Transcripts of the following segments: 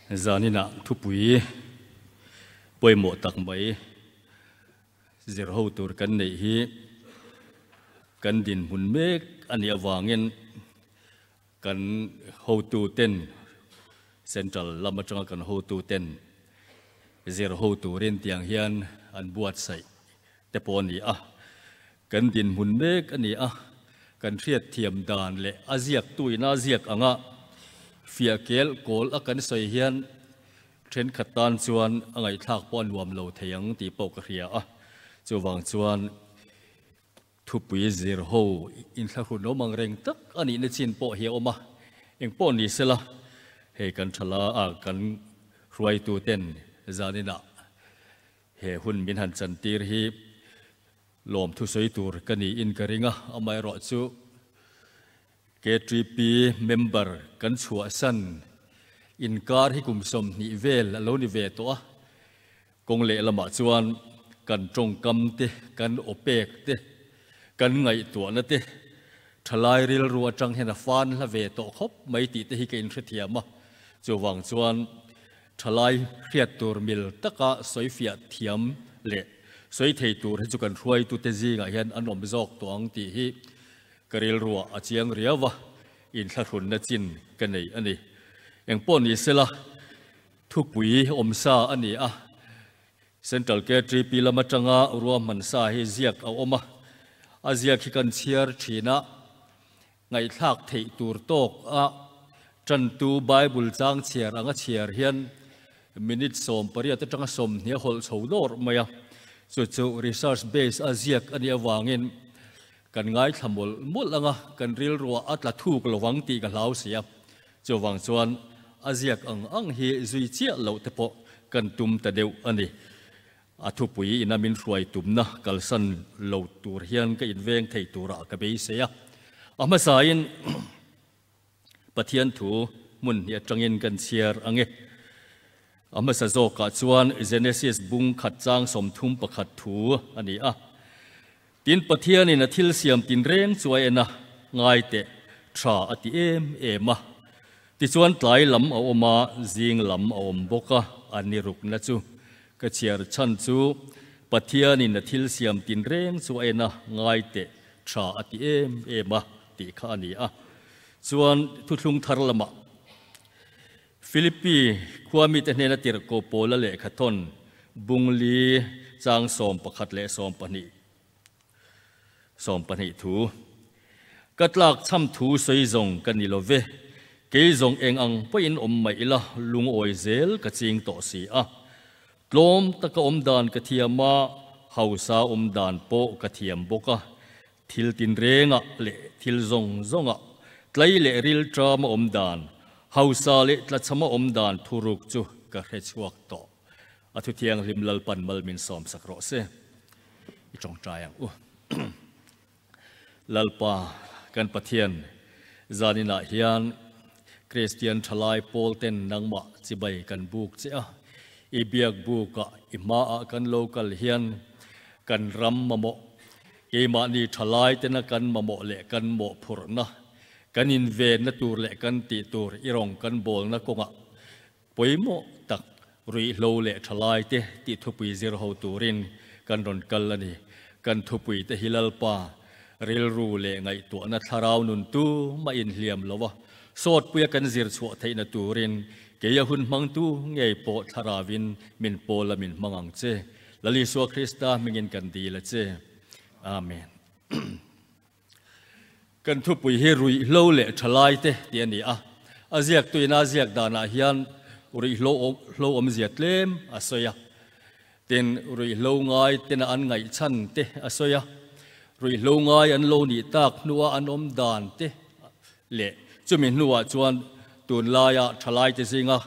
Zaninah thupui pawimawh tak mai zir ho tur kan neih hi kan dinhmun mek a nih avangin kan hotu ten Central lam atanga kan hotu ten zir ho turin tiang hian an buatsaih te pawh a ni a. Kan dinhmun mek a ni a, kan hriatthiam dan leh a ziaktuin a ziak anga fiah kel kawl a kan sawi hian thenkhat tan chuan a ngaihthlak pawh a nuam lo thei ang tih pawh ka hria a. Chuvang chuan thupui zir ho inthlahrun awm ang reng tak a nihna chin pawh hi a awm a, engpawh ni sela hei kan thala a kan hruaituten zaninah He hun min han chantir hi lawmthu sawi tur ka niin ka ring a, amaherawh chu KTP member kan chhuahsan inkar hi kum 20 vel a lo ni ve tawh a, kawng lehlamah chuan kan tawngkam te, kan awpek te, kan ngaihtuahna te thalai rilru atang hian a fan hla ve tawh khawp mai tih te hi ka inhrethiam a, chuvang chuan Thalai hriat tur mil taka sawifiah thiam leh sawi thei tur hi chu kan hruaitute zingah hian an awm zawk tawh ang tih hi ka rilruah a chiang riau a, inthlahrunna chin ka nei a ni. Engpawh ni sela, thupui awmsa a ni a, Central KTP lam atanga ruahman sa hi ziak a awm a, a ziak hi kan chhiar thin a, Ngaihthlak theih tur tawk a tantu Bible chang chhiar anga chhiar hian minute 18 atanga 20 a hawlh chho dawr mai a, chu chu research base a ziak a nih avangin kan ngaithla mawlh mawlh anga kan rilruah a tla thuk lovang tih ka hlau si a, chuvang chuan a ziak ang ang hi zui chiah loh te pawh kan tum ta deuh a ni. A thupui ina min hruai tumna kalsan lo tur hian ka inveng thei turah ka beisei a. A hmasain Pathian thu hmun hi atangin kan chhiar ang e. A hmasa zawkah chuan Genesis bung khat chang 31 thu a ni a. Tin, Pathianin a thil siam tinreng chu a en a, ngai teh, tha a ti em em a. Tichuan tlai lam a awm a, zing lam a awm bawk a, a ni rukna chu ka chhiar chhan chu Pathianin a thil siam tinreng chu a en a, ngai teh, tha a ti em em a tih kha a ni a. Chuan thuthlung thar lamah Philippi khua mite hnena tirhkoh Paula lehkhathawn bungli chang 11 leh 12 12 thu. Ka tlak chham thu sawi zawng ka ni lo ve, kei zawng eng ang pawhin awm mai ila lungawi zel ka ching tawh si a. Tlawm taka awm dan ka thiam a, hausa awm dan pawh ka thiam bawk a. Thil tinrengah leh thil zawng zawngah tlai leh ril tama awm dan, hausa leh tlachhama awm dan thuruk chu ka hre chhuak tawh. A thuthianghlim Lalpan mal min sawmsak rawh se. I tawngtai ang u. Lalpa kan Pathian, zaninah hian Kristian thalai pawl ten nangmah chibai kan buk che a, i biak bukah i hmaah kan lo kal hian kan ram mamawh, keimahni thalai tena kan mamawh leh kan mawhphurhna, kan invenna tur leh kan tih tur i rawng kan bawlna kawngah Pawimawh tak ruihhlo leh thalai te tih thupui zir ho turin kan rawn kal a ni. Kan thupui te hi Lalpa rilru leh ngaihtuahna thlarau nun tu mah inhliam lo a, sawtpuia kan zir chhuah theihna turin kei a hun hmangtu ngei pawh thlarauvin min pawl a min hmang ang che. Lal Isua Krista hmingin kan dil a che. Amen. Kan thupui hi ruihhlo leh thalai te tih a ni a, a ziaktuin a ziak danah hian ruihhlo hlo awmzia tlem a sawi a, tin ruihhlo ngai tena an ngaihchhan te a sawi a, ruihhlo ngai an lo nih tak hnua an awm dan te leh chumi hnuah chuan tunlaia thalai te zinga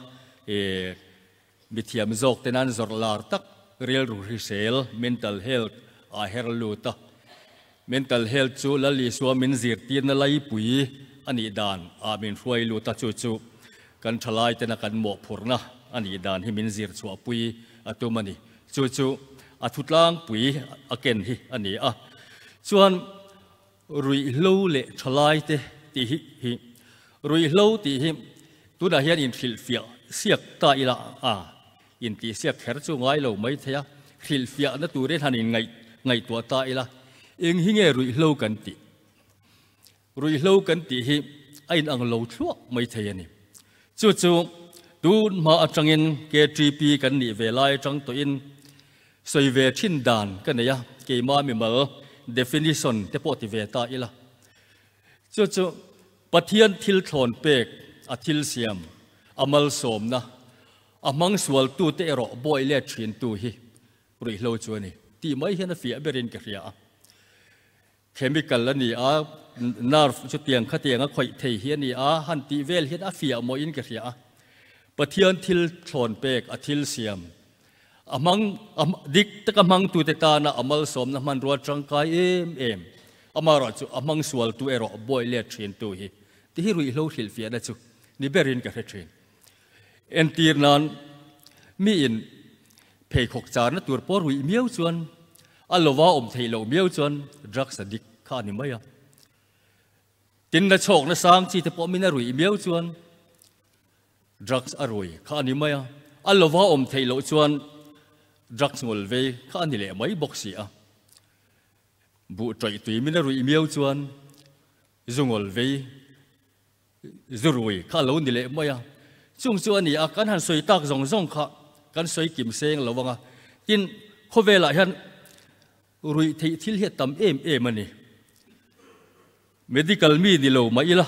Mithiam zawk ten an zawrh lar tak rilru hrisel, mental health, ah her lut a. Mental health chu Lal Isua min zirtirna laipui a nih dan ah min hruai lut a, chu chu kan thalai tena kan mawhphurhna a nih dan hi min zir chhuahpui a tum a ni. Chu chu a thutlangpui a ken hi a ni a. Chuan ruihhlo leh thalai te tih hi hi ruihhlo tih hi tunah hian inhrilhfiah siak ta ila a, intih siak kher chu ngai lo mai thei a, hrilhfiahna turin han in ngaihtuah ta ila, eng hi nge ruihhlo kan tih? Ruihhlo kan tih hi a inang lo thluah mai thei a ni. Chu chu tun hma atangin KTP kan nih ve lai atang tawhin sawi ve thin dan ka nei a, keimah mimal definition te pawh ti ve ta ila. Chu chu Pathian thil thlawn pek, a thil siam, a malsawmna, a hmang sualtute erawh bawi let thintu hi ruihhlo chu a ni tih mai hian a fiah berin ka hria a. Chemical a ni a, nerve chutiang khatiang a khawih thei hi a ni a, han tih vel hian a fiah mawhin ka hria a. Pathian thil thlawn pek, a thil siam, a hmang, a dik taka hmangtute tana a malsawmna hmanrua tangkai em em, amaherawhchu a hmang sualtu erawh buai let thintu hi ti hi ruihhlo hrilhfiahna chu ni berin ka hre thin. Entir nan miin pheikhawk charna tur pawh ruih miau chuan a lova awm theih loh miau chuan drugs addict kha a ni mai a. Tin na chhawk na sang chi te pawh min a ruih miau chuan drugs a rui kha a ni mai a. A lova awm theih loh chuan drugs ngawl vei kha a ni leh mai bawk si a. Buh tawih tui min a ruih miau chuan zu ngawl vei Zu rui kha a lo ni leh mai a, chung chu a ni a, kan han sawi tak zawng zawng kha kan sawi kim seng lo ang a, tin khawvelah hian ruih theih thil hi a tam em em a ni. Medical mi ni lo mah ila,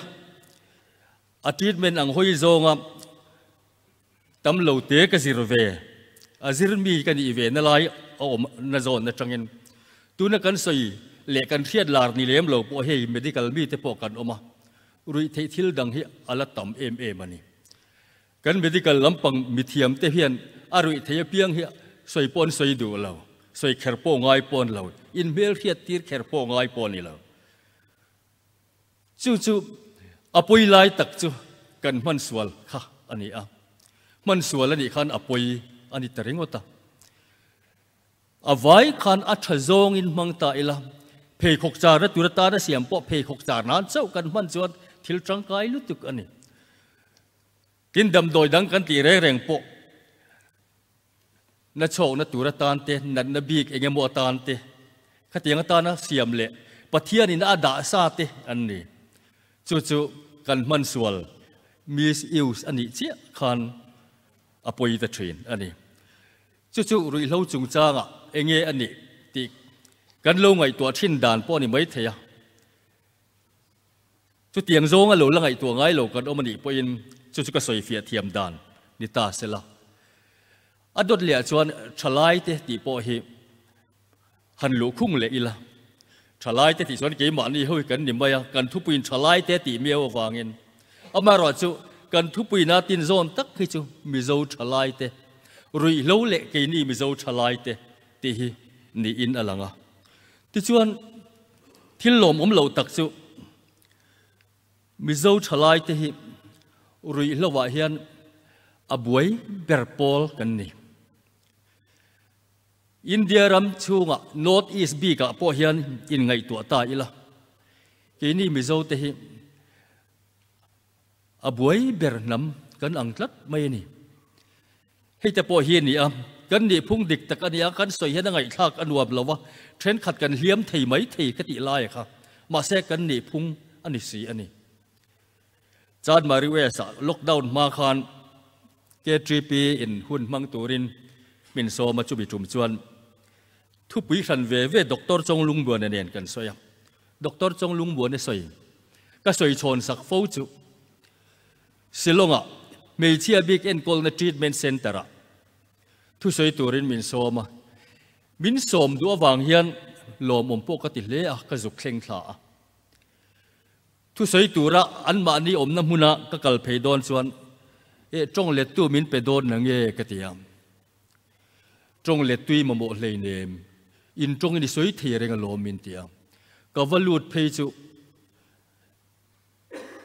a treatment ang hawi zawnga tam lo te ka zir ve, a zir mi ka nih ve na lai a awm na zawn atangin tuna kan sawi leh kan hriat lar ni lem lo pawh hei medical mi te pawh kan awm a, ruih theih thil dang hi a la tam em em a ni. Kan medical lampang mithiam te hian a ruih theih apiang hi sawi pawh an sawi duh lo, sawi kher pawh ngai pawh an lo, inhmel hriat tir kher pawh ngai pawh a ni lo. Chu chu a pawi lai tak chu kan hman sual kha a ni a, hman sual a nih khan a pawi a ni ta ringawt a. A vai khan a tha zawngin hmang ta ila, pheikhawk charna tur atana siam pawh pheikhawk char nan chauh kan hman chuan thil tangkai lutuk a ni. Tin damdawi dang kan tih reng reng pawh Na chhawkna tur atan te, natna bik eng emaw atan te, khatiang atana siam leh Pathianin a dah sa te an ni. Chu chu kan hman sual, misuse, a nih chiah khan a pawi ta thin a ni. Chu chu ruihhlo chungchangah eng nge a nih tih kan lo ngaihtuah thin dan pawh a ni maithei a. Chutiang zawnga lo la ngaihtuah ngai lo kan awm a nih pawhin chu chu ka sawifiah thiam dan ni ta se la. A dawt lehah chuan thalaite tih pawh hi han luhkhung leh ila. Thalaite tih chuan keimahni ho hi kan ni mai a, kan thupuiin thalaite tih miau avangin. Amaherawhchu kan thupuina tinzawn tak hi chu Mizo thalaite, ruihhlo leh keini Mizo thalaite tih hi niin a lang a. Tichuan, thil lawmawm lo tak chu Mizo thalaite hi ruihhloah hian a buai ber pawl kan ni. India ram chhungah North East bikah pawh hian inngaihtuah ta ila, keini Mizote hi A buai ber hnam kan ang tlat mai a ni. Hei te pawh hi a ni a, kan nihphung dik tak a ni a, kan sawi hian a ngaihthlak a nuam lo a, thenkhat kan hliam thei mai thei ka tih lai a kha, mahse kan nihphung a ni si a ni. Chanmari West ah lockdown hma khan KTP in hun hmang turin min sawm a, chumi tum chuan thupui hran ve ve Doctor Chawnglungbuana nen kan sawi a, Doctor Chawnglungbuana sawi Ka sawi chhawn sak fo chu Shillong-ah hmeichhia bik enkawlna treatment centre-ah thusawi turin min sawm a. Min sawm duh avang hian lawmawm pawh ka ti hle a, ka zuk thleng thla a. Thusawi tura anmahni awmna hmuna ka kal phei dawn chuan eh tawng lettu min pe dawn na nge ka ti a. Tawng lettui mamawh hleinem in tawngin i sawi thei reng alawm min ti a. Ka va lut phei chu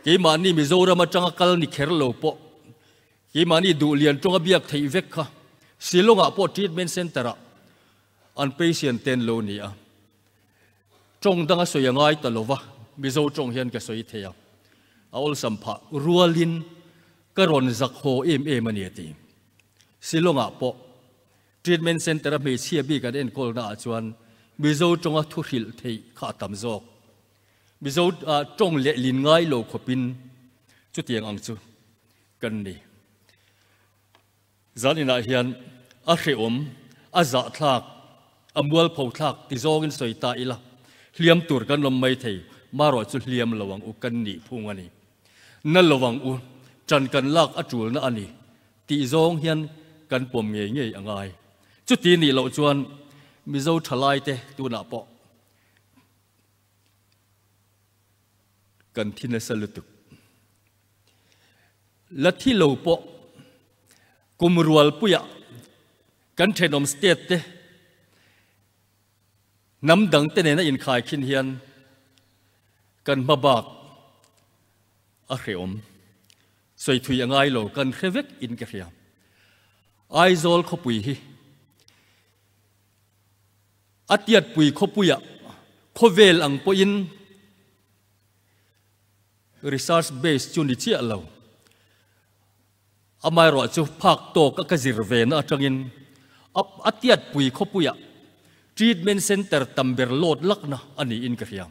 Keimahni Mizoram atanga kal ni kher lo pawh keimahni duhlian tawnga biak theih vek kha Shillong-ah pawh treatment centre-ah an patient ten lo ni a. Tawng danga sawi a ngai ta lo va, Mizo tawng hian ka sawi thei a, a awlsam phah rualin. Ka rawn zak haw em em a ni a ti. Shillong-ah pawh Treatment Centre-a hmeichhia bik an enkawlnaah chuan Mizo tawnga thu hrilh theih kha a tam zawk. Mizo tawng lehlin ngai lo khawpin chutiang ang chu kan ni. Zan inah hian a hrehawm, a zahthlak, a mualpho thlak ti zawngin sawi ta ila, hliam tur kan awm mai thei, marawh chu hliam lo ang u kan nih phung a ni. Na lo ang u, ṭan kan lak a ṭulna a ni tih zawng hian kan pawm ngei ngei a ngai. Chuti nih loh chuan Mizo ṭhalaite tunah pawh kan thi nasa lutuk. La thi lo pawh kum rualpuiah kan thenawm state te hnam dang te nena inkhai khin hian kan hma bak a hrehawm. Sawi thui a ngai lo, kan hre vek in ka hria. Aizawl khawpui hi a tiatpui khawpuiah khawvel ang pawhin Research base chu ni chiah lo. Amaherawh chu phak tawk a ka zir ve na atangin a tiatpui khawpuiah treatment center tam ber lawt lakna a niin ka hria.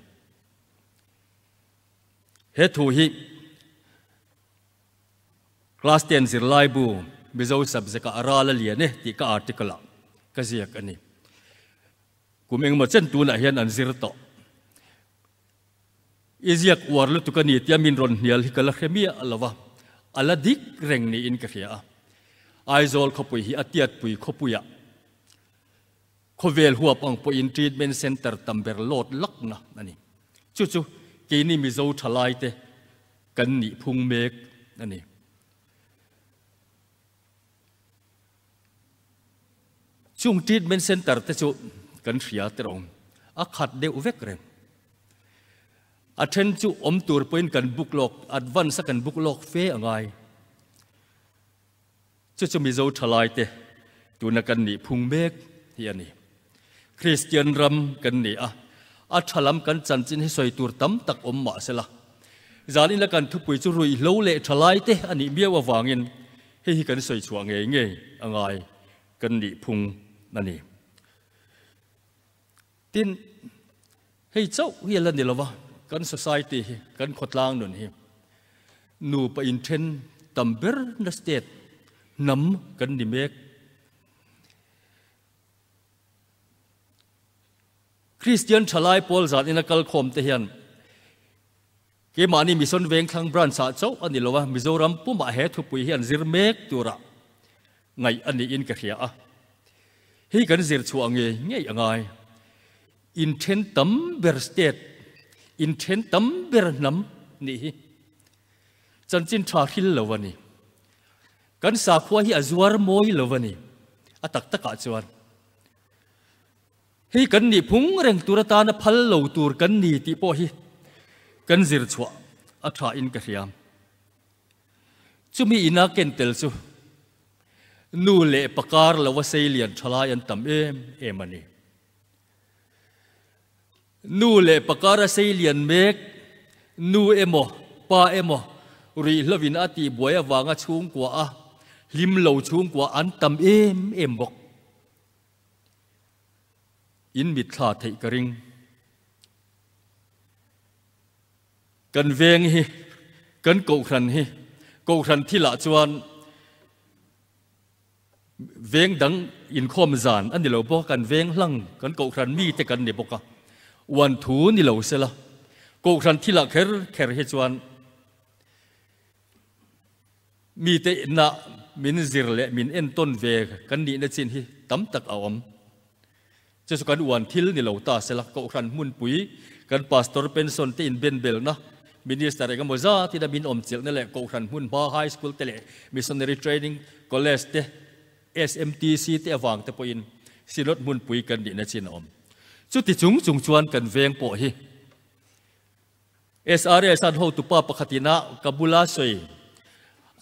He thu hi Class 10 zirlaibu Mizo subject ah a ral a lian e tih ka article ah ka ziak a ni. Kum engemaw chen tunah hian an zir tawh. I ziak uar lutuk a ni tia min rawn hnial hi ka la hre miah lo va, a la dik reng niin ka hria a. Aizawl khawpui hi a tiatpui khawpuiah khawvel huap ang pawhin treatment centre tam ber lawt lakna a ni. Chu chu keini Mizo thalaite kan nih phung mek a ni. Chung treatment centre te chu kan hria te rawng a khat deuh vek reng. A then chu awm tur pawhin kan book lawk, advance a kan book lawk fe a ngai. Chu chu Mizo thalai te tuna kan nih phung mek hi a ni. Kristian ram kan ni a, a tha lam kan chanchin hi sawi tur tam tak awm mah sela. Zanin a kan thupui chu ruihhlo leh thalai te a nih miau avangin Hei hi kan sawi chhuah ngei ngei a ngai kan nih phung a ni. Tin, hei chauh hi a la ni lova, kan society hi, kan khawtlang nun hi nupa inthen tam ber na state hnam kan ni mek. Kristian thalai pawl zan ina kalkhawm te hian Keimahni Mission Vengthlang Branch-ah chauh a ni lo a, Mizoram pumah he thupui hi an zir mek tura ngaih a niin ka hria a. Hei kan zir chhuah ngei ngei a ngai. Inthen tam ber state, inthen tam ber hnam nih hi chanchin tha hril lo a ni. Kan sakhua hi a zuar mawi lo a ni, a tak takah chuan. Hei kan nih phung reng tur atana phal lo tur kan ni tih pawh hi kan zir chhuah a tha in ka hria. Chumi ina ken tel chu nu leh pa kar lo a seilian tha lai an tam em em a ni. Nu leh pa kar a seilian mek, nu emaw pa emaw ruihhlovin a tihbuai avanga chhungkua a hlim lo chhungkua an tam em em bawk. In mitthla theih ka ring. Kan veng hi, kan kohhran hi, kohhran thilah chuan veng dang inkhawm zan a ni lo bawk a, kan veng hlang, kan kohhran mite kan ni bawk a, uan thu ni lo sela, kohhran thilah kher kher hi chuan Mite inah min zir leh min entawn ve kan nihna chin hi tam tak a awm. Chu chu kan uan thil ni lo ta sela, Kohhran hmunpui, kan Pastor pension te inbenbelna, Minister engemaw zatin a min awmchilhna leh Kohhran hmunhma High School te leh Missionary Training College te, SMTC te avang te pawhin Synod hmunpui kan nihna chin a awm. Chuti chung chung chuan kan veng pawh hi SRS an hotupa pakhatin a ka bula sawi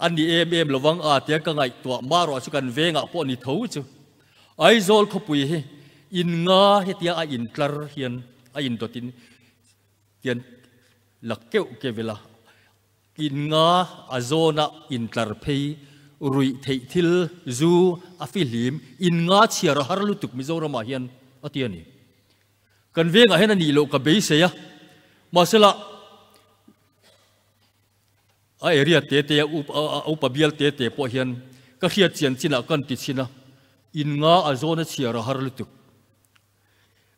a ni em em lovang a tia ka ngaihtuah mah erawh chu kan vengah pawh ni tho chu Aizawl khawpui hi in nga hetia a intlar hian a indawtin tian la keuh keuh ila. In nga a zawna intlar phei ruih theih thil zu a fihlim in nga chhiar a har lutuk Mizoramah hian a ti a ni. Kan vengah hian a nih loh ka beisei a, mahsela a area te te a upa bial te te pawh hian ka hriat chian chinah kan ti chhin a, in nga a zawna chhiar a har lutuk.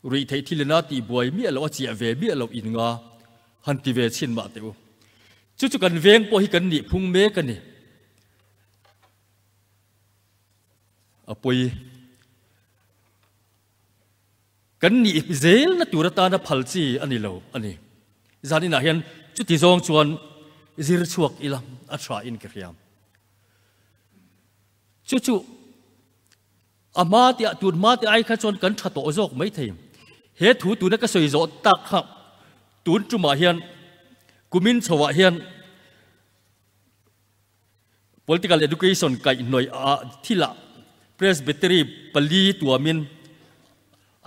Ruih theih thil ina tih buai miah loh a chiah ve miah loh in nga han ti ve chhin mah teh u. Chu chu kan veng pawh hi kan nih phung mek a ni. A pawi. Kan nih zel na tur atana phal chi a ni lo a ni. Zan inah hian chuti zawng chuan zir chhuak ila a tha in ka hria. Chu chu A hma te ah tun hma te ai kha chuan kan tha tawh zawk mai thei. He thu tuna ka sawi zawh tak kha tun tumah hian kumin chhoah hian political education kaihhnawih ah thilah Presbytery pali tuamin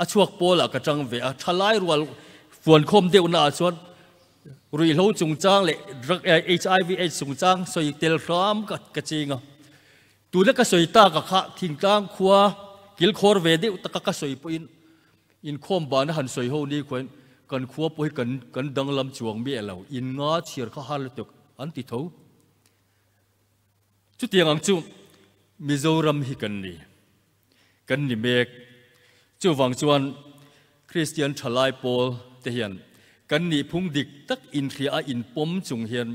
a chhuak pawlah ka tang ve a. Thalai rual fuankhawm deuhna ah chuan ruihhlo chungchang leh drug HIV AIDS chungchang sawi tel hram ka ching a. Tuna ka sawi tak a kha thingtlang khua kilkhawr ve deuh taka ka sawi pawhin inkhawm bana han sawi ho ni khuain kan khua pawh hi kan kan danglam chuang miah lo, in nga chhiar kha har lutuk an ti tho. Chutiang ang chu Mizoram hi kan ni, kan ni mek. Chuvang chuan Kristian thalai pawl te hian kan nihphung dik tak inhria a inpawm chung hian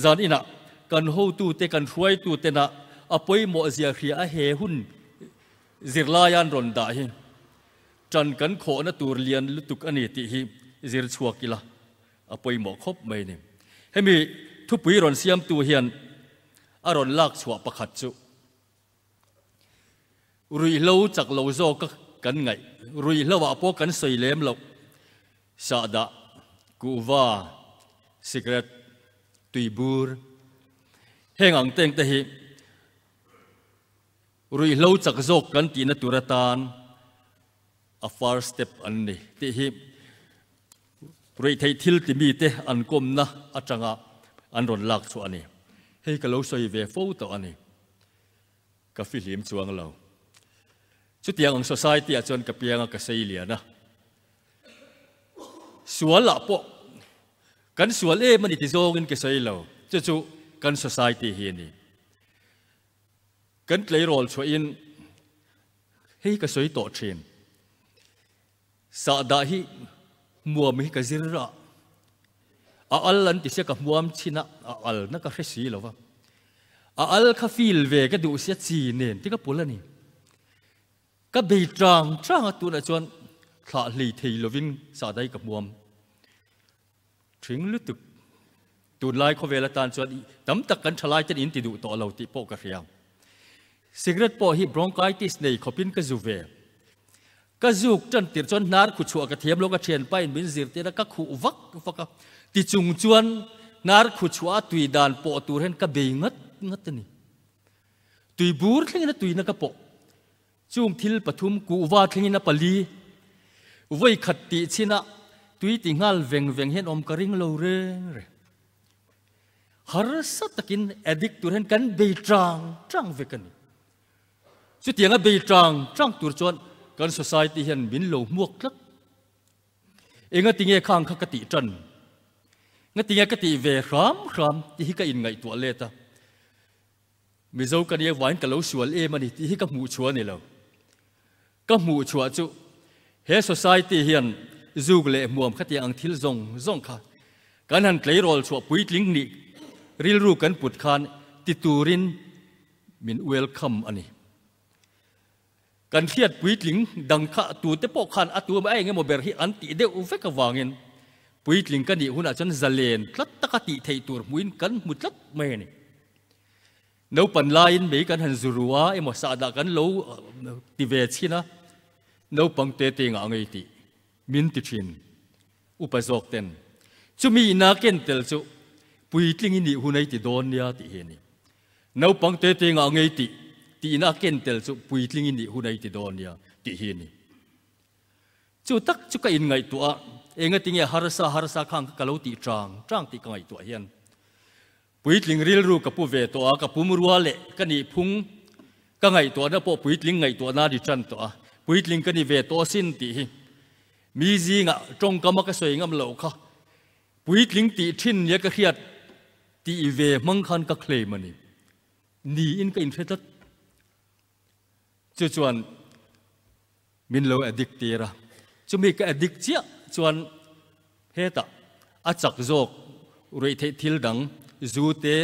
zan inah kan hotute kan hruaitutena a pawimawh zia hria a he hun zirlai an rawn dah hi tan kan khawhna tur lian lutuk a ni tih hi zir chhuak ila a pawimawh khawp mai a ni. Hemi thupui rawn siamtu hian a rawn lak chhuah pakhat chu Ruihhlo chak lo zawk a kan ngaih, ruihhlo ah pawh kan sawi lem loh, sahdah, kuhva, cigarette, tuibur, heng ang teng te hi ruihhlo chak zawk kan tihna tur atan a first step an ni tih hi ruihtheih thil timi te an kawmna atanga an rawn lak chhuah a ni. Hei ka lo sawi ve fo tawh a ni. Ka fihlim chuang lo. Chutiang ang society ah chuan ka piang a, ka sei lian a. Sual ah pawh kan sual em a ni ti zawngin ka sawi lo. Chu chu kan society hi a ni. Kan tleirawl chhuahin hei ka sawi tawh thin. Sahdah hi hmuam hi ka zir a, a al an ti sia ka hmuam chin a, a al na ka hre si lo va. A al kha feel ve ka duh sia chi nen ti ka pul a ni. Ka bei tang tang a tunah chuan thlah hlei thei lovin sahdah hi ka hmuam thing lutuk. Tunlai khawvel atan chuan tam tak kan thalai ten in ti duh tawh lo tih pawh ka hria. Cigarette pawh hi bronchitis nei khawpin ka zu ve. Ka zuk tan tir chuan hnar khu chhuah ka thiam lo, ka thianpa in min zirtir a, ka khuh vak vak a. Tichung chuan hnar khu chhuah a tui dan pawh tur hian ka bei ngat ngat a ni. Tui bur thlengin a tuina ka pawh. Chung thil pathum kuhva thlengin a pali. Vawi khat tih chinah tui ti nghal veng veng hian awm ka ring lo reng reng. Harsa takin addict tur hian kan bei tang tang vek a ni. Chutiang a bei tang tang tur chuan kan society hian min lo hmuak tlat. Enga tinge khang kha ka tih tan? Nga tinge ka tih ve hram hram tih hi ka inngaihtuah let a. Mizo ka nia vain ka lo sual em a ni tih hi ka hmuh chhuah a ni lo. Ka hmuh chhuah chu he society hian zuk leh hmuam khatiang ang thil zawng zawng kha kan han tleirawl chhuah puitling nih rilru kan put khan ti turin min welcome a ni. Kan hriat puitling dang kha tute pawh khan a tu emaw eng emaw ber hi an tih deuh vek avangin puitling ka nih hunah chuan zalen tlat taka tih theih tur hmuhin kan hmu tlat mai a ni. Naupan laiin mei kan han zu ru a emaw sahdah kan lo ti ve chhin a, naupang te te ngah ngei tih min ti thin upa zawk ten. Chumi ina ken tel chu puitling i nih hun a i ti dawn nia tih hi a ni. Naupang te te ngah ngei tih tihna a ken tel chu puitling i nih hun a i ti dawn nia tih hi a ni. Chu tak chu ka inngaihtuah a, enga tinge harsa harsa khang kha ka lo tih chang chang tih ka ngaihtuah hian. Puitling rilru ka pu ve tawh a, ka pum rua leh ka nih phung ka ngaihtuahna pawh puitling ngaihtuahna a ni tan tawh a, puitling ka ni ve tawh asin tih hi mi zingah tawngkama ka sawi ngam loh kha puitling tih thin nia ka hriat tih ve hmang khan ka claim a ni. Niin ka inhre tlat. Chu chuan min lo addict tir a, chumi ka addict chiah chuan hetah a chak zawk ruih theih thil dang zu te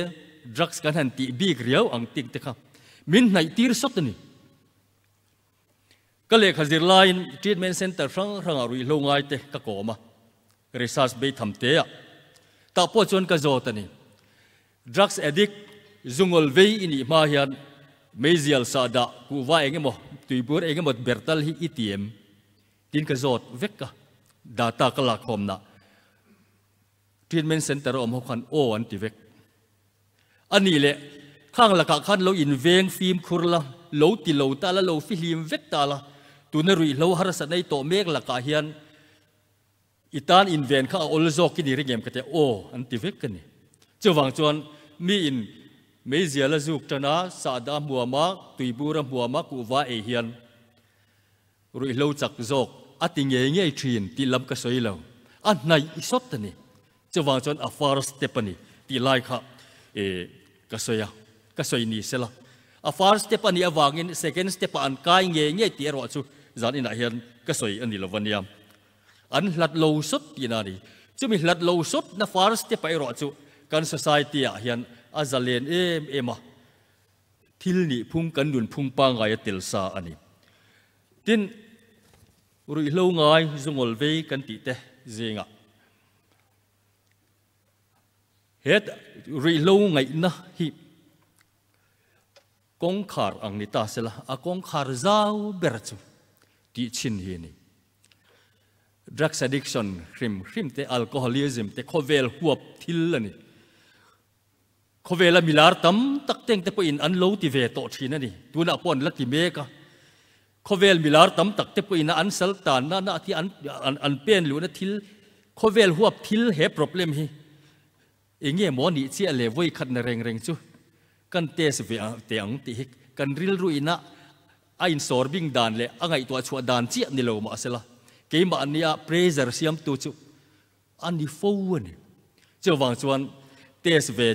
drugs kan han tih bik riau ang tik te kha min hnaih tir sawt a ni. Ka lehkha zir laiin treatment center hrang hrangah ruihhlo ngai te ka kawm a, research bei tham te ah tah pawh chuan ka zawt a ni. Drugs addict zungawl vei i nih hma hian meizial sahdah kuhva eng emaw tuibur eng emaw ber tal hi i ti em? Tin ka zawt vek a, data ka lakkhawmna treatment center a awm ho khan aw an ti vek. A nih leh khang lakah khan lo inveng fimkhur la, lo ti lo ta la, lo fihlim vek ta la, tuna ruihhlo harsatna i tawh mek lakah hian I tan inven kha a awl zawk i ni ring em ka ti a, aw an ti vek a ni. Chuvang chuan mi in meizial a zuk tan a, sahdah a hmuam a, tuibur a hmuam a, kuhva ei hian ruihhlo chak zawk a ti ngei ngei thin tih lam ka sawi lo. A hnaih i sawt a ni. Chuvang chuan a first step a ni tih lai kha ka sawi a, ka sawi ni sela. A first step a nih avangin second step ah an kai ngei ngei tih erawh chu zan inah hian ka sawi a ni lo va nia. An hlat lo sawt tihna a ni. Chumi hlat lo sawt na first step ah erawh chu kan society ah hian a zalen em em a, thil nih phung kan nun phung pangngai a tel sa a ni. Tin, ruihhlo ngai zungawl vei kan tih te zingah he ruihhlo ngaihna hi Kawngkhar ang ni ta sela, a kawngkhar zau ber chu tih chhin hi a ni. Drugs addiction hrim hrim te, alcoholism te khawvel huap thil a ni. Khawvela milar tam tak teng te pawhin an lo ti ve tawh thin a ni. Tunah pawh an la ti mek a. Khawvel milar tam tak te pawhin an sal tanna na thi an an pen luhna thil khawvel huap thil he problem hi Enge maw nih chiah le vawi khatna reng reng chu kan test ve teh ang tih hi kan rilru ina a insawr bing dan leh a ngaihtuah chhuah dan chiah ni lo mahsela keimahnia pressure siamtu chu a ni fo a ni. Chuvang chuan test ve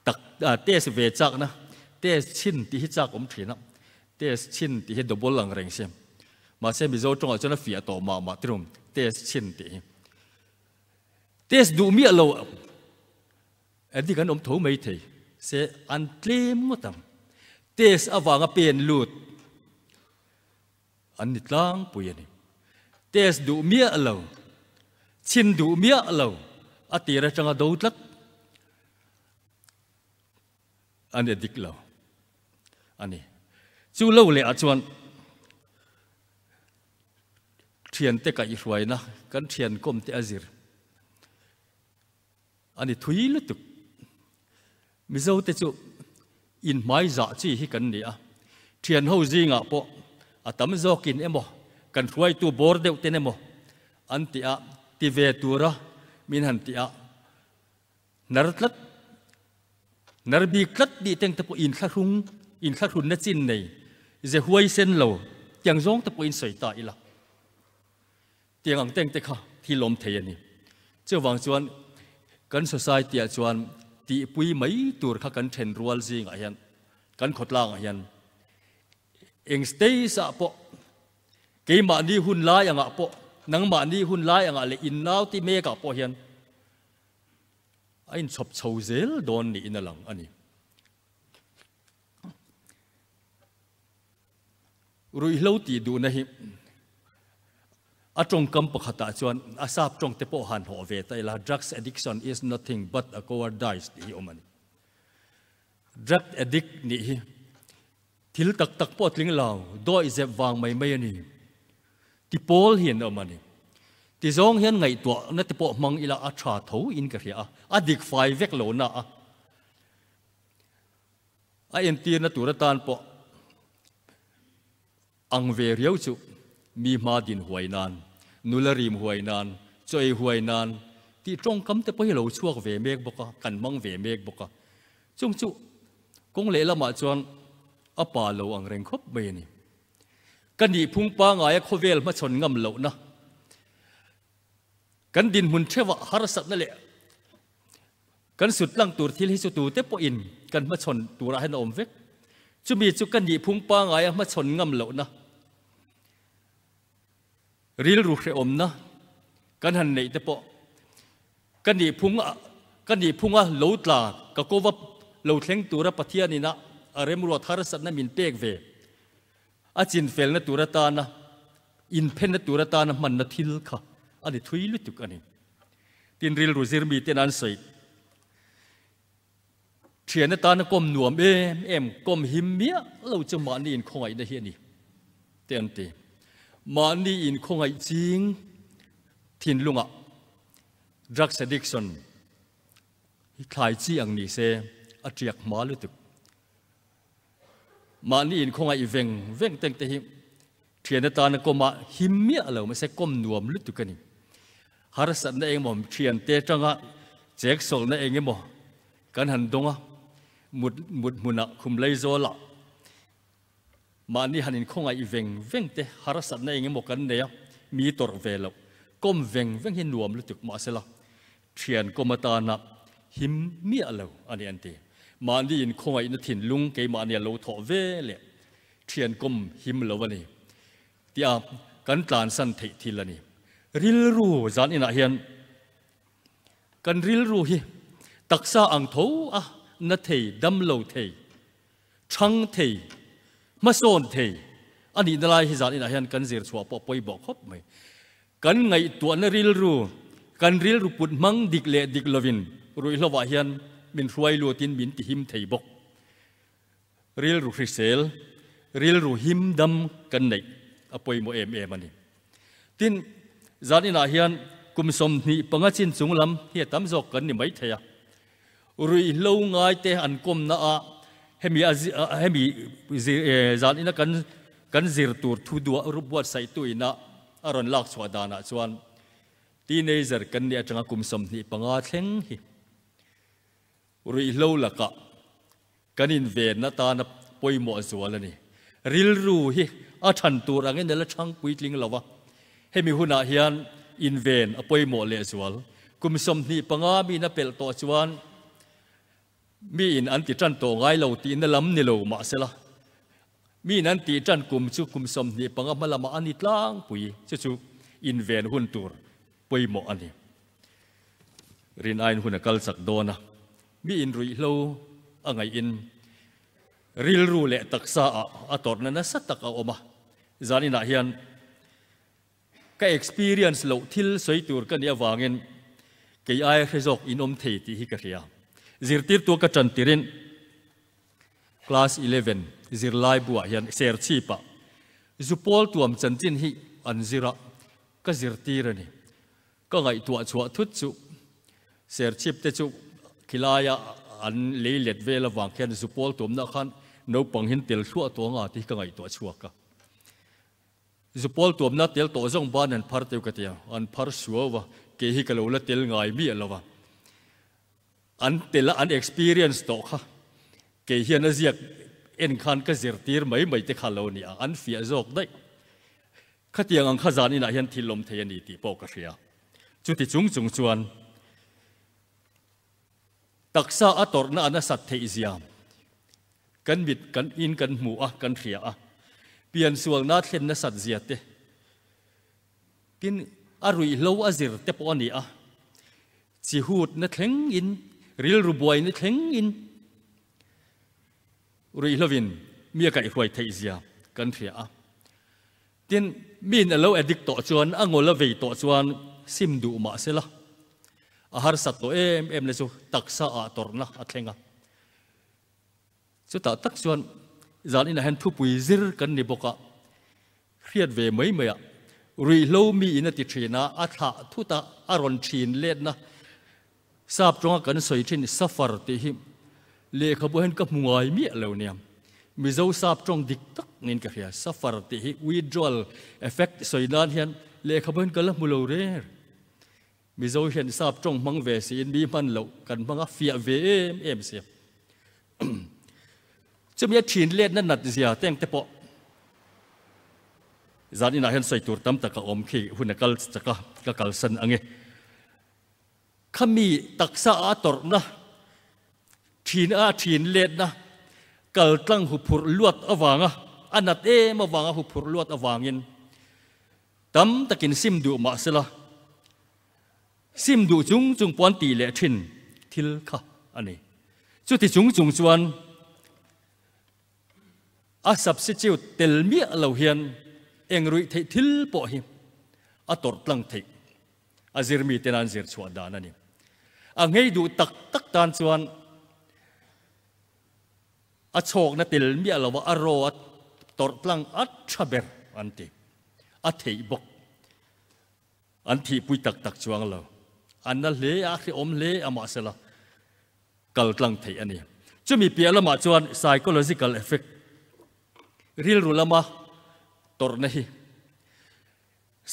tak test ve chakna test chhin tih hi chak awm thin a, test chhin tih hi double ang reng si mahse Mizo tawngah chuan a fiah tawh mah mah tirum test chhin tih hi. Test duh miah lo addict an awm tho mai thei se an tlem ngawt ang. Test avanga pen lut an ni tlangpui a ni. Test duh miah lo, chhin duh miah lo a tir atanga do tlat an addict lo a ni. Chu lo leh ah chuan Thiante kaihhruaina kan thian kawmte a zir a ni thui lutuk. Mizote chu inhmai zah chi hi kan ni a, thian ho zingah pawh a tam zawkin emaw kan hruaitu bawr deuh ten emaw an ti a, ti ve tura min han ti a, nar tlat, nar bik tlat tih teng te pawh inthlahrung, inthlahrunna chin nei, ze huai sen lo tiang zawng te pawhin sawi ta ila. Tiang ang teng te kha thil awm thei a ni. Chuvang chuan kan society ah chuan tihpui mai tur kha kan then rual zingah hian, kan khawtlangah hian eng stage ah pawh Keimahni hun lai angah pawh, nangmahni hun lai angah leh in nauti mekah pawh hian a inchhawp chho zel dawn niin a lang a ni. Ruihhlo tih duhna hi a tawngkam pakhatah chuan a sap tawng te pawh han hawh ve ta ila, drugs addiction is nothing but a cowardice tih hi awm a ni. Drug addict nih hi Thil tak tak pawh tling lo, dawih zep vang mai mai a ni. Ti pawl hi an awm a ni. Ti zawng hian ngaihtuahna te pawh hmang ila a tha tho in ka hria a, a dik fai vek lo na a. A entirna tur atan pawh ang ve riau chu mi hma din huai nan, nula rim huai nan, chaw ei huai nan. Tih tawngkam te pawh hi a lo chhuak ve mek bawk a, kan hmang ve mek bawk a. Chung chu kawng lehlamah chuan a pa lo ang reng khawp mai a ni. Ka nihphung pangaia khawvel hmachhawn ngam lohna, kan dinhmun theuhah harsatna leh kan sut lang tur thil hi chu tute pawhin kan hmachhawn turah hian a awm vek. Chumi chu ka nihphung pangaia hmachhawn ngam lohna, Rilru hrehawmna kan han neih te pawh ka nihphung ka nihphunga lo tla ka kova lo thleng tura Pathianin a a remruat harsatna min pek ve a chinfelna tur atana inphenna tur atana hmanna thil kha a ni thui lutuk a ni. Tin rilru zirmi ten an sawi Thian atana kawm nuam em em, kawm him miah lo chu mahni inkhawngaihna hi a ni, te an ti. Mahni inkhawngaih ching thinlungah drugs addiction hi thlai chi ang ni se a tiak hma lutuk. Mahni inkhawngaih veng veng teng te hi thian atana kawma him miah lo mahse kawm nuam lutuk a ni. Harsatna engemaw thiante atanga chek sawlna engemaw kan han dawng a, mut mut hmunah khum lei zawlah mahni han inkhawngaih veng veng te harsatna engemaw kan nei a, mi tawrh ve loh kawm veng veng hi nuam lutuk mahsela thian kawm atana him miah lo a ni an ti. Mahni inkhawngaihna thinlung keimahni a lo thawh ve leh thian kawm him lo a ni. Tia kan tlansan theih thil a ni. Rilru zan inah hian kan rilru hi taksa ang tho a na thei, dam lo thei, thang thei, hmasawn thei a nihna lai hi zan inah hian kan zir chhuah pawh pawimawh khawp mai. Kan ngaihtuahna rilru, kan rilru put hmang dik leh dik lovin ruihhlovah hian min hruai lutin min tihim thei bawk. Rilru hrisel, rilru him dam kan neih a pawimawh em em a ni. Tin, zan inah hian kum 25 chin chung lam hi a tam zawk kan ni mai thei a. Ruihhlo ngaite an kawmna ah hemi a hemi zan ina kan kan zir tur thu duah buatsaihtu ina a rawn lak chhuah danah chuan teenager kan nih atanga kum 25 thleng hi Ruihhlo lakah kan inven atana pawimawh zual a ni. Rilru hi a than tur angin a la chhang puitling lo a, hemi hunah hian inven a pawimawh lehzual. Kum 25 miin a pelh tawh chuan miin an ti tan tawh ngai lo tihna lam ni lo mahsela, miin an tih tan kum chu kum 25 hma lamah a ni tlangpui, chu chu inven hun tur pawimawh a ni. Rin aiin hun a kal chak dawn a, mi inruihhlo a ngaihin rilru leh taksa ah a tawrhna nasa tak a awm a. Zaninah hian ka experience loh thil sawi tur ka nih avangin kei aia hre zawk in awm thei tih hi ka hria. Zirtirtu ka tan tirin Class 11 zirlai buah hian Serchhip-ah Zupawl tuam chanchin hi an zir a, ka zirtir a ni. Ka ngaihtuah chhuah thut chu Serchhip te chu khilaia an lei let vel avang khian Zupawl tuamna khan naupang hin tel thluah tawh anga tih hi ka ngaihtuah chhuak a. Zupawl tuamna tel tawh zawng ban an phar teu ka ti a, an phar suau a, kei hi ka lo la tel ngai miah lo va. An tel a, an experience tawh kha kei hian a ziak en khan ka zirtir mai mai te kha lo ni a, an fiah zawk daih. Khatiang ang kha zan inah hian thil awm thei a ni tih pawh ka hria. Chuti chung chung chuan taksa a tawrhna a nasat theih zia kan mit kan in kan hmu a, kan hria a. Piansualna thlen nasat zia te, tin a ruihhlo a zir te pawh a ni a. Chi hutna thleng in, rilru buaina thleng in ruihhlovin mi a kaihhruai theih zia kan hria a. Tin, miin a lo addict tawh chuan, a ngawl a vei tawh chuan sim duh mah sela, a harsat tawh em em na chu taksa ah tawrhna a thleng a. Chutah tak chuan zan inah hian thupui zir kan ni bawk a, hriat ve mai mai a, ruihhlo mi in a ti thin a, a thlah thut a, a rawn thin letna sap tawnga kan sawi thin suffer tih hi lehkhabu hian ka hmu ngai miah lo nia. Mizo sap tawng dik tak niin ka hria, suffer tih hi withdrawal effect sawi nan hian lehkhabu hian ka la hmu lo reng. Mizo hian sap tawng hmang ve siin mi hman loh kan hmang a fiah ve em em si. Chumi a thin letna nat zia teng te pawh zan inah hian sawi tur tam tak a awm khi hun a kal chak a, ka kalsan ang e. Khami taksa a tawrhna thin a thin letna kaltlang huphurh luat avanga a nat em avanga huphurh luat avangin tam takin sim duh mah sela sim duh chung chung pawh an tih leh thin thil kha a ni. Chuti chung chung chuan A substitute tel miah lo hian eng ruih theih thil pawh hi a tawrh tlang theih. A zirmi ten an zir chhuah dan a ni. A nghei duh tak tak tan chuan a chhawkna tel miah lo a, a raw a tawrh tlang a tha ber an ti. A theih bawk. An thihpui tak tak chuang lo. An na hle a, a hrehawm hle a mahsela kal tlang theih a ni. Chumi piah lamah chuan psychological effect, rilru lama tawrhna hi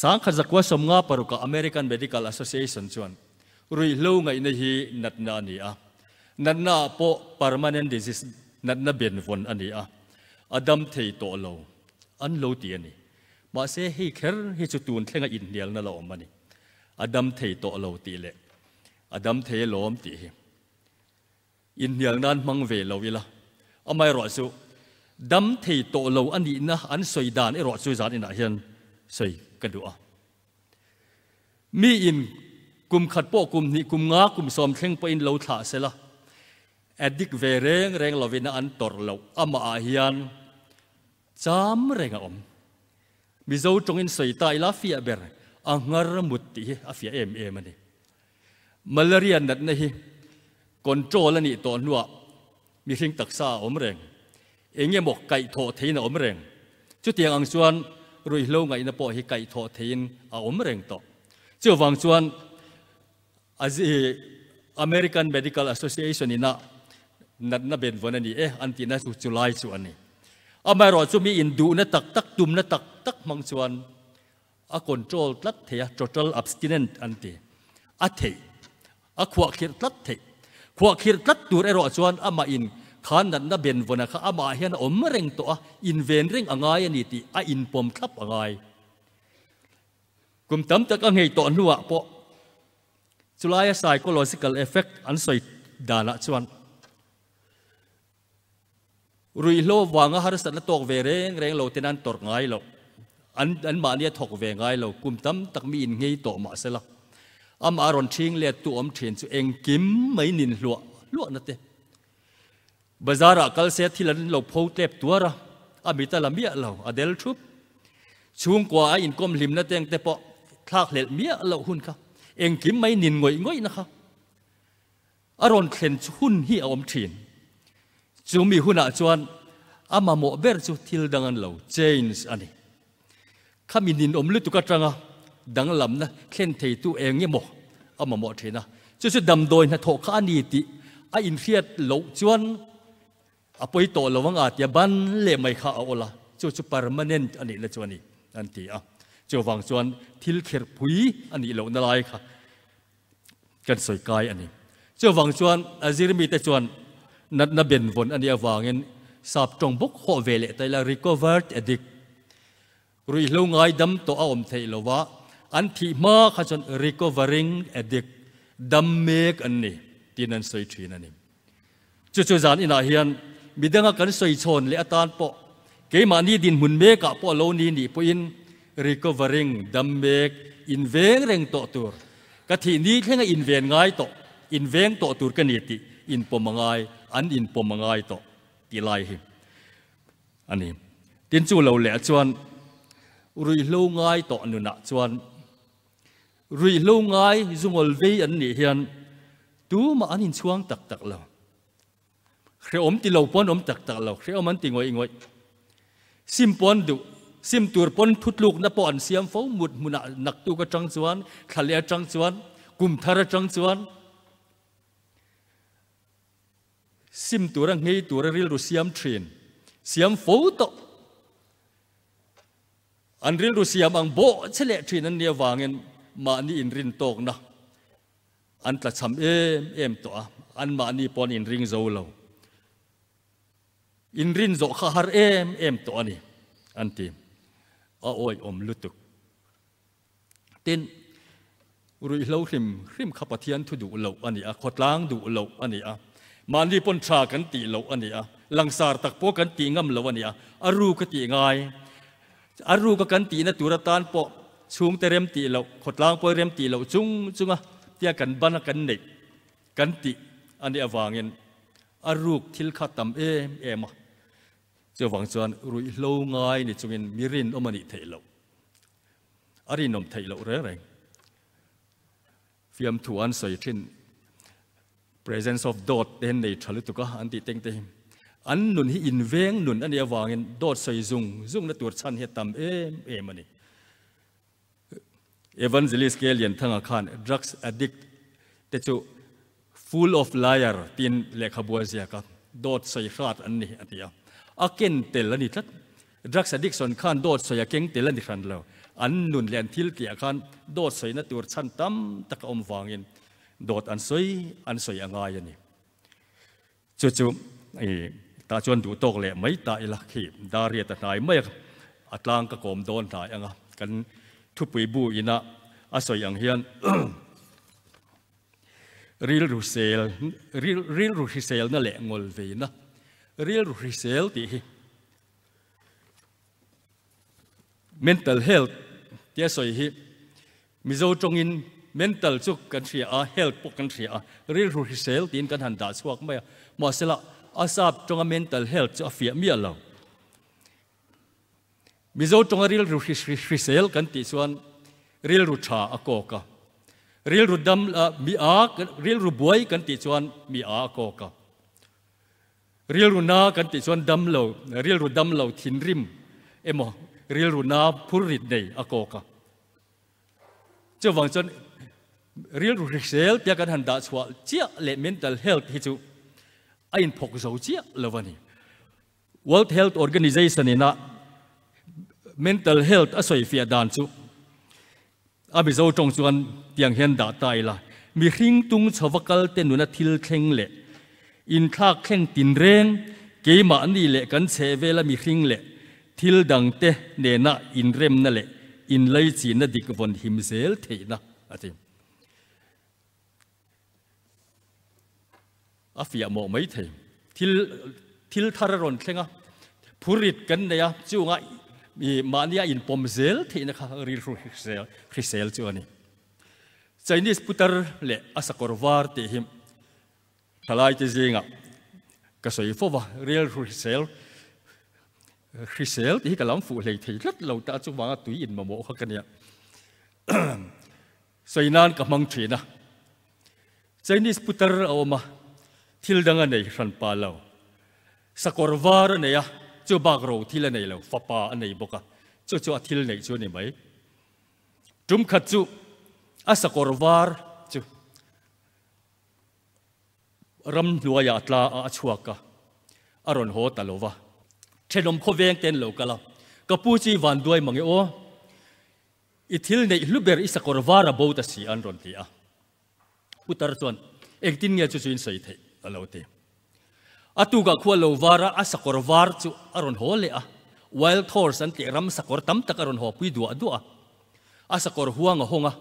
Sangkhat zakua 56 ah American Medical Association chuan ruihhlo ngaihna hi natna a ni a, natna ah pawh permanent disease, natna benvawn a ni a, a dam thei tawh lo an lo ti a ni. Mahse hei kher hi chu tun thlenga inhnialna la awm a ni. A dam thei tawh lo tih leh a dam thei alawm tih hi inhnial nan hmang ve lo ila. Amaherawh chu dam thei tawh lo a nihna an sawi dan erawh chu zan inah hian sawi ka duh a. Miin kum khat pawh kum hnih kum nga kum sawm thleng pawhin lo thlah sela, addict ve reng reng lovin a an tawrh loh amah ah hian Cham reng a awm. Mizo tawngin sawi ta ila fiah ber, a nghar mut tih hi a fiah em em a ni. Malaria natna hi control a nih tawh hnuah mihring taksa a awm reng, eng emaw kaihthawh theihin a awm reng. Chutiang ang chuan ruihhlo ngaihna pawh hi kaihthawh theihin a awm reng tawh. Chuvang chuan American Medical Association ina natna benvawn a ni e an tihna chu chulai chu a ni. Amaherawh chu mi induhna tak tak, tumna tak tak hmang chuan a control tlat thei a, total abstinent an ti. A theih, a khuahkhirh tlat theih. Khuahkhirh tlat tur erawh chuan amah in kha natna benvawna kha amah hian a awm reng tawh a, inven reng a ngai a ni tih a inpawm thlap a ngai. Kum tam tak a nghei tawh hnuah pawh chulaia psychological effect an sawi danah chuan ruihhlo vanga harsatna tawk ve reng reng lo ten an tawrh ngai lo, an anmahni a thawk ve ngai lo, kum tam tak mi innghei tawh mah sela amah rawn ṭhing let tu awm ṭhin chu engkim mai nin hluah hluahna te. Bazar ah kal se thil an lo pho tlep tuar a, a mit a la miah lo, a del thup. Chhungkua a inkawm hlimna teng te pawh thlak hlelh miah loh hun kha, engkim mai nin ngawih ngawihna kha a rawn thlen hun hi a awm thin. Chumi hunah chuan a mamawh ber chu thil dang an lo change a ni. Khami ninawm lutuk atanga danglamna thlen theitu eng emaw a mamawh thin a, chu chu damdawi hnathawh kha a ni tih a inhriat loh chuan a pawi tawh lo ang a tia ban leh mai kha a awl a, chu chu permanent a nihna chu a ni an ti a. Chuvang chuan thil kherpui a nih lohna lai kha kan sawi kai a ni. Chuvang chuan a zirmite chuan natna benvawn a nih avangin sap tawng bawk hawh ve leh ta ila recovered addict, ruihhlo ngaidam tawh a awm theih lo va, an thih hma kha chuan recovering addict, dam mek an ni tiin an sawi thin a ni. Chu chu zan inah hian midanga kan sawi chhawn leh atan pawh keimahni dinhmun mekah pawh lo ni nih pawhin recovering, dam mek, inveng reng tawh tur, ka thih ni thlenga inven ngai tawh, inveng tawh tur ka ni tih inpawm a ngai, an inpawm a ngai tawh tih lai hi a ni. Tin chu lo leh chuan ruihhlo ngai tawh nunah chuan Ruihhlo ngai zungawl vei an nih hian tumah an inchhuang tak tak lo. Hrehawm ti lo pawn awm tak tak lo, hrehawm an ti ngawih ngawih. Sim pawn duh, sim tur pawn thutlukna pawh an siam fo, mut hmunah naktuk atang chuan, thlaleh atang chuan, kum thar atang chuan sim tura nghei tura rilru siam thin, siam fo tawh. An rilru siam ang bawh che leh thin an nih avangin mahni inrin tawkna. An tlachham em em tawh a, anmahni pawh an inring zo lo. Inrin zawh kha har em em tawh a ni, an ti. A awihawm lutuk. Tin, ruihhlo hrim hrim kha Pathian thu duh loh a ni a, khawtlang duh loh a ni a, mahni pawn tha kan tih loh a ni a, langsar tak pawh kan tih ngam loh a ni a, a ru ka tih ngai. A ruka kan tihna tur atan pawh chhungte rem tih loh, khawtlang pawh rem tih loh chung chunga tia kan ban a kan neih kan tih a nih avangin a ruk thil kha tam em em a. Chuvang chuan ruihhlo ngai ni chungin mi rinawm a nih theih loh. A rinawm theih loh reng reng. Fiamthu an sawi thin presence of dawt te hian nei tha lutuk a an tih teng te hi. An nun hi inveng nun a nih avangin dawt sawi zung zungna tur chhan hi a tam em em a ni. Evangelist K. Lianthanga khan drugs addict te chu full of liar tiin lehkhabu a ziak a, dawt sawi hrat an ni a ti a. A ken tel a ni tlat. Drugs addiction khan dawt sawi a keng tel a ni hran lo. An nun leh an thil tihah khan dawt sawina tur chhan tam tak a awm vangin dawt an sawi an sawi a ngai a ni. Chu chu i tah chuan duh tawk leh mai ta ila khi Dariat a hnai mai a, a tlang ka kawm dawn hnai ang a, kan thupui bu ina a sawi ang hian rilru sel rilru hriselna leh ngawl veina rilru hrisel tih hi Mental health tia sawi hi Mizo tawngin mental chu kan hria a, health pawh kan hria a, rilru hrisel tiin kan han dah chhuak mai a. Mahsela a sap tawnga mental health chu a fiah miah lo. Mizo tawnga rilru hrisel kan tih chuan rilru tha a kawk a, rilru dam mi a rilru buai kan tih chuan mi a a kawk a. Rilru na kan tih chuan dam lo, rilru dam lo thinrim emaw rilru na phurrit nei a kawk a. Chuvang chuan rilru hrisel tia kan han dah chhuah chiah leh mental health hi chu a inphawk zo chiah lo a ni. World Health Organization ina mental health a sawifiah dan chu A Mizo tawng chuan tiang hian dah ta ila, mihring tung chhova kal te nuna thil thleng leh inthlak thleng tinreng, keimahni leh kan chheh vela mihring leh thil dang te nena inremna leh inlaichinna dik vawn him zel theihna a ti. A fiah mawh mai thei. Thil thil thar a rawn thleng a, phurit kan nei a, chungah i mahnia inpawm zel theihna kha rilru hrisel hrisel chu a ni. Chinese putar leh a sakawr var tih hi thalaite zingah ka sawi fo va, rilru hrisel hrisel tih hi ka lam fuh hlei thei tlat lo ta chuvanga tui inmamawh kha ka nia. Sawi nan ka hmang thin a. Chinese putar a awm a, thil dang a nei hran pa lo. Sakawr var a nei a, chu bak ro thil a nei lo, fapa a nei bawk a, chu chu a thil neih chu a ni mai. Tum khat chu a sakawr var chu ram hnuaiah a tla a, a chhuak a, a rawn haw ta lo va. Thenawm khawveng te an lo kal a, Ka pu chu i van duai mange aw. I thil neih hlu ber i sakawr var a bo ta si an rawn ti a. Putar chuan, Engtin nge chu chu in sawi theih? a lo ti. A tukah khua lo var a, a sakawr var chu a rawn haw leh a. Wild horse an tih ram sakawr tam tak a rawn haw pui duah duah a. A sakawr huang a hawng a.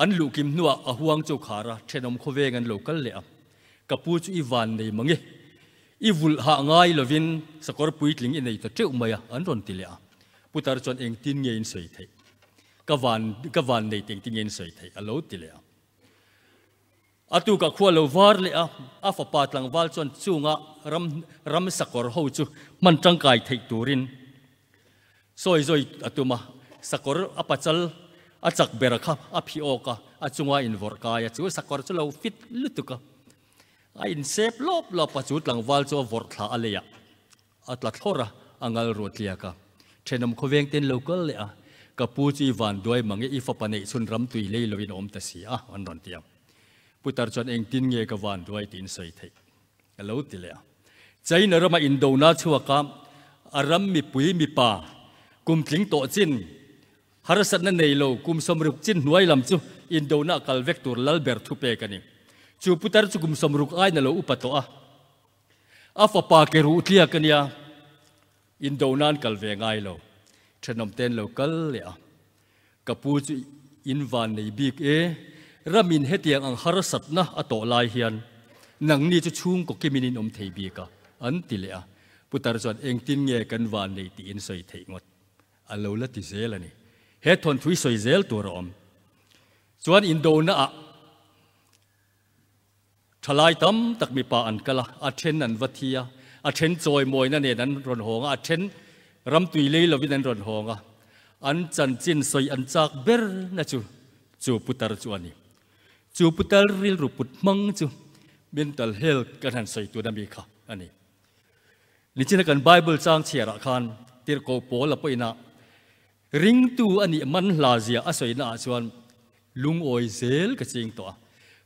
An luh kim hnuah a huang chu khar a, thenawm khawveng an lo kal leh a. Ka pu chu i van nei mang e. I vulh hah ngai lovin sakawr puitling i nei ta teuh mai a, an rawn ti leh a. Putar chuan engtin nge in sawi theih? Ka van ka van nei tih engtin nge in sawi theih? a lo ti leh a. A tukah khua lo var leh a, a fapa tlangval chuan chunga ram ram sakawr ho chu hman tangkai theih turin sawi zawi a tum a, sakawr a pachal a chak ber kha a phih awk a, a chunga invawrh kai a, chu sakawr chu lo fit lutuk a, a insep lawp lawp a, chu tlangval chu a vawrh thla a leiah A tla thlawr a, a ngal ruah tliak a. Thenawm khawveng ten lo kal leh a, Ka pu chu i van duai mang e, i fapa neih chhun ram tui lei loin a awm ta si a, an rawn ti a. Putar chuan engtin nge ka van duai tiin sawi theih a lo ti leh a. China rama indona chhuak a, a ram mipui mipa kum tling tawh chin, harsatna nei lo kum 60 chin hnuai lam chu indona a kal vek tur lal ber thupek a ni. Chu putar chu kum 60 aiin a lo upa tawh a. A fapa ke ruh tliak a nia, indona'n kal ve ngai lo. Thenawm te an lo kal leh a. Ka pu chu in van nei bik e, ramin hetiang ang harsatna a tawh lai hian nangni chu chhungkaw kimin in awm thei bik a, an ti leh a. Putar chuan engtin nge kan van nei tih in sawi theih ngawt a lo la ti zel a ni. He thawnthui sawi zel tur a awm chuan indona ah Thalai tam tak mipa an kal a, a then an va thi a, a then chawimawina nen an rawn hawng a, a then ramtui lei lovin an rawn hawng a. An chanchin sawi an chak ber na chu chu putar chu a ni. Chu putar rilru put hmang chu mental health kan han sawi tun ami kha a ni. Nichina kan Bible chang chhiarah khan Tirhkoh Paula pawhin a Ringtu a nih man hla zia a sawina ah chuan lungawi zel ka ching tawh a.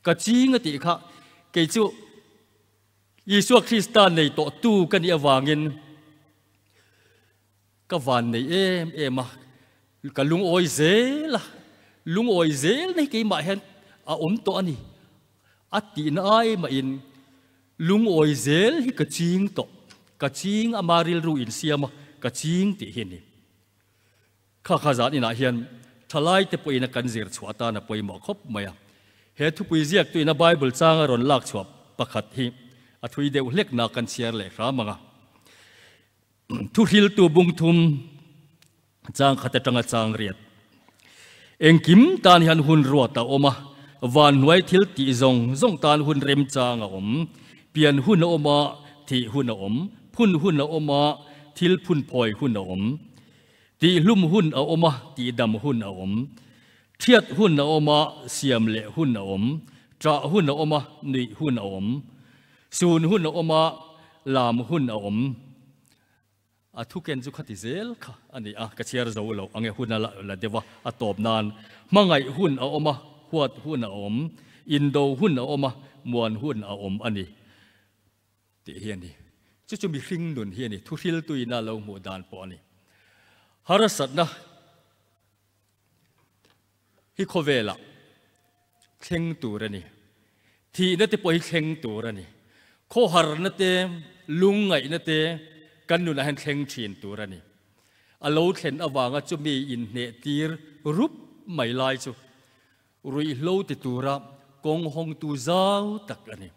Ka ching a tih kha kei chu Isua Krista nei tawh tu ka nih avangin ka van nei em em a, ka lungawi zel a, lungawi zel na hi keimah hian a awm tawh a ni. A tihna ai mahin lungawi zel hi ka ching tawh, ka ching ama rilru insiam a, ka ching tih hi a ni. Kha kha zan inah hian thalaite pawhin a kan zir chhuah atan a pawimawh khawp mai a. He thupui ziaktuin a Bible changa rawn lak chhuah pakhat hi a thui deuh hlekna kan chhiar leh hram ang a. Thuhriltu bung thum chang khat atanga chang riat. Engkim tan hian hun ruat a awm a, van hnuai thil tih zawng zawng tan hun remchang a awm. Pian hun a awm a, thih hun a awm, phun hun a awm a, thil phun phawi hun a awm. Tihhlum hun a awm a, tihdam hun a awm. Thiat hun a awm a, siam leh hun a awm. Ṭah hun a awm a, nuih hun a awm. Sun hun a awm a, lam hun a awm. A thuken chu khati zel kha a ni a, ka chhiar zo loh ang e, hun a la deuh a, a tawp nan hmangaih hun a awm a, huat hun a awm, indo hun a awm a, muan hun a awm a ni tih hi a ni. Chu chu mihring nun hi a ni, thuhriltuina lo hmuh dan pawh a ni. Harsatna hi khawvelah thleng tur a ni. Thihna te pawh hi thleng tur a ni. Khawharna te, lungngaihna te kan nunah hian thleng thin tur a ni. A lo thlen avanga chumi inhneh tir rup mai lai chu ruihhlo ti tura kawng hawngtu zau tak a ni.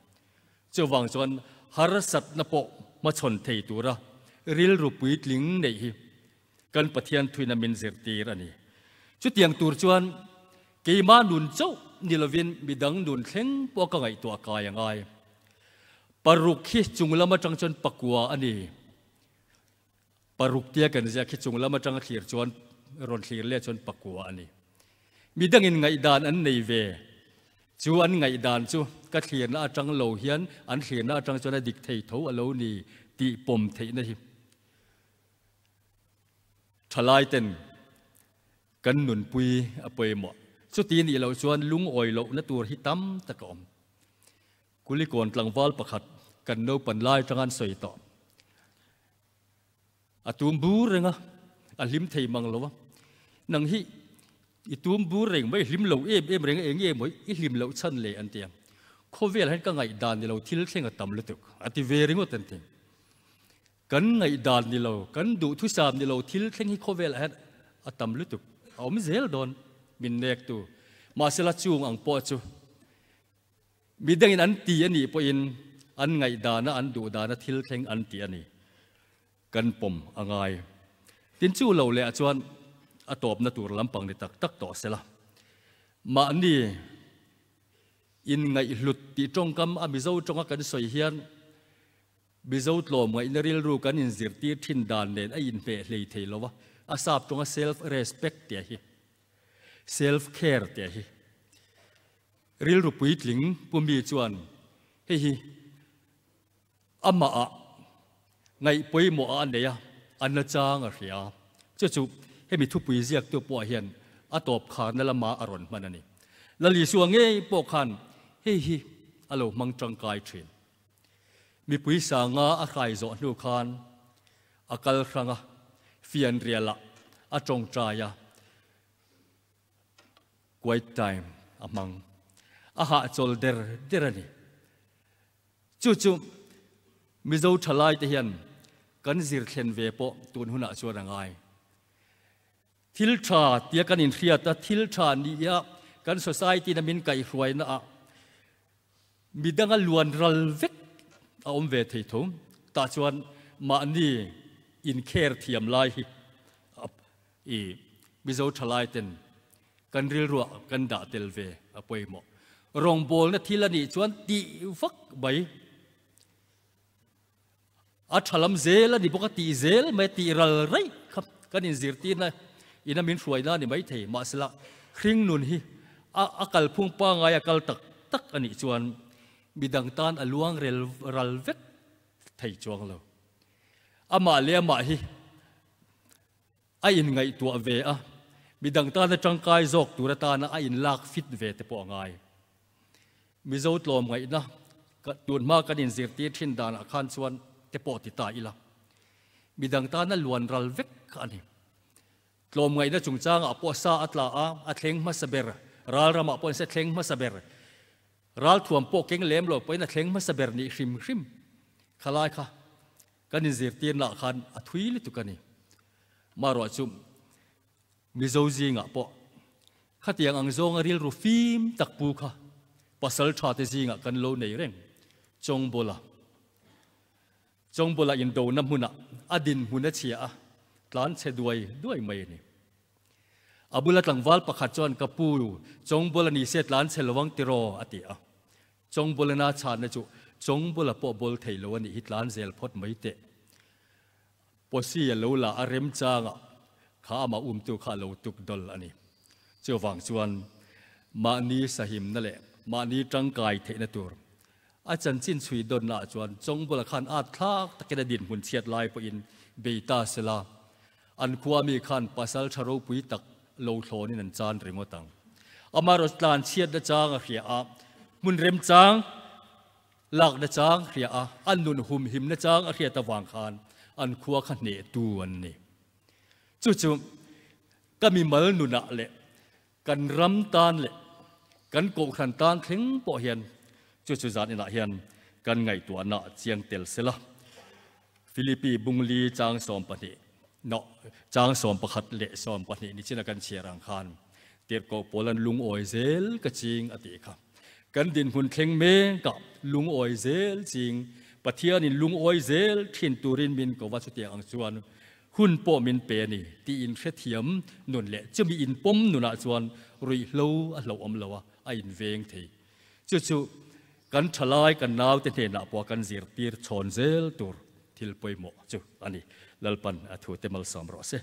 Chuvang chuan harsatna pawh hmachhawn thei tura rilru puitling neih hi Kan Pathian thuina min zirtir a ni. Chutiang tur chuan keimah nun chauh ni lovin midang nun thleng pawh ka ngaihtuah kai a ngai. Paruk hi chung lam atang chuan pakua a ni. Paruk tia kan ziak hi chung lam atanga thlir chuan rawn thlir leh chuan pakua a ni. Midangin ngaihdan an nei ve. Chu an ngaihdan chu ka thlirna atang lo hian an thlirna atang chuan a dik thei tho a lo ni tih pawm theihna hi. Thalai ten kan nunpui a pawimawh. Chuti nih loh chuan lungawi lohna tur hi tam tak a awm. Kulikawn tlangval pakhat kan naupan lai atanga an sawi tawh. A tum bur reng a, a hlim thei mang lo a. Nang hi i tum bur reng mai, hlim lo em em reng a, eng nge maw i hlim loh chhan le an ti a. Khawvel hian ka ngaihdan ni lo thil thleng a tam lutuk a ti ve ringawt an ti. Kan ngaihdan ni lo, kan duhthusam ni lo thil thleng hi khawvelah hian a tam lutuk, a awm zel dawn min nektu. Mahsela chung ang pawh chu midangin an ti a nih pawhin an ngaihdana an duhdana thil thleng an ti a ni. Kan pawm a ngai. Tin chu lo leh ah chuan a tawpna tur lampang ni tak tak tawh sela. Mahni inngaihhlut tih tawngkam a Mizo tawnga kan sawi hian Mizo tlawmngaihna rilru kan inzirtir thin dan nen a inhmeh hlei thei lo a, a sap tawnga self respect tih hi, self care tih hi rilru puitling pumi chuan hei hi amah ah ngaih pawimawh ah a nei a, a nachang a hria. Chu chu hemi thupui ziaktu pawh hian a tawp kharna lama a rawn hman a ni. Lal Isua ngei pawh khan hei hi a lo hmang tangkai thin. Mipui sanga a hrai zawh hnu khan a kal hrang a, fianrialah a tawngtai a, quiet time. a hmang. A hahchawl der der a ni. Chu chu Mizo thalaite hian kan zir thlen ve pawh tun hunah chuan a ngai. Thil tha tia kan inhriat a, thil tha nia kan society na min kaihhruaina ah midanga luan ral vek a awm ve thei tho. Tah chuan mahni inkher thiam lai hi i Mizo thalai ten kan rilruah kan dah tel ve a pawimawh. Rawngbawlna thil a nih chuan tih vak mai. A tha lam zel a ni bawk a, tih zel mai a tih ral raih kha kan inzirtirna ina min hruaina a ni maithei. Mahsela hring nun hi a a kalphung pangngai a kal tak tak a nih chuan midang tan a luang rel ral vek thei chuang lo. Amah leh amah hi a inngaihtuah ve a, midang tana tangkai zawk tur atana a inlak fit ve te pawh a ngai. Mizo tlawmngaihna tun hma kan inzirtir thin danah khan chuan te pawh ti ta ila, midang tana luan ral vek kha a ni. Tlawmngaihna chungchangah pawh sa a tla a, a thleng hmasa ber, ral ramah pawh in se thleng hmasa ber, ral thuam pawh keng lem lo pawhin a thleng hmasa ber nih hrim hrim khalai kha Kan inzirtirnaah khan a thui lutuk a ni. Maruah chu Mizo zingah pawh khatiang ang zawnga rilru fim tak pu kha pasal tha te zingah kan lo nei reng. Chawngbawla Chawngbawla indona hmunah a dinhmun a chhia a, tlan chhe duai duai mai a ni. A bula tlangval pakhat chuan ka pu Chawngbawla ni se tlan chhe lo ang tiraw a ti a. Chawngbawlana chhanna chu Chawngbawla pawh bawl thei lo a nih hi tlan zel phawt mai teh. Pawsi a lo la a remchangah kha amah umtu kha a lo tuk dawl a ni. Chuvang chuan mahni sahimna leh mahni tangkai theihna tur a chanchin chhui dawnnaah chuan Chawngbawla khan at thlak takin a dinhmun chhiat lai pawhin bei ta sela an khua mi khan pasal tha ropui tak lo thlawnin an chan ringawt ang. Amaherawhchu tlan chhiatna chang a hria a, hmun remchang lakna chang hria a, an nun humhimna chang a hriat avang khan an khua kha hnehtu an ni. Chu chu ka mimal nunah leh kan ram tan leh kan kohhran tan thleng pawh hian chu chu zan inah hian kan ngaihtuahna chiang tel sela. Philippi bungli chang 12 no chang 11 leh 12 ni china kan chhiar ang khan tirhkoh pawl an lungawi zel ka ching a tih kha. Kan dinhmun thleng mek ah lungawi zel ching Pathianin lungawi zel thin turin min ko va chutiang ang chuan Hun pawh min pe a ni tiin hrethiam nun leh chumi inpawm nunah chuan ruihhlo a hlauhawm lo a, a inveng thei. Chu chu kan thalai kan naute hnenah pawh kan zirtir chhawn zel tur thil pawimawh chu a ni. Lalpan a thute malsawm rawh se.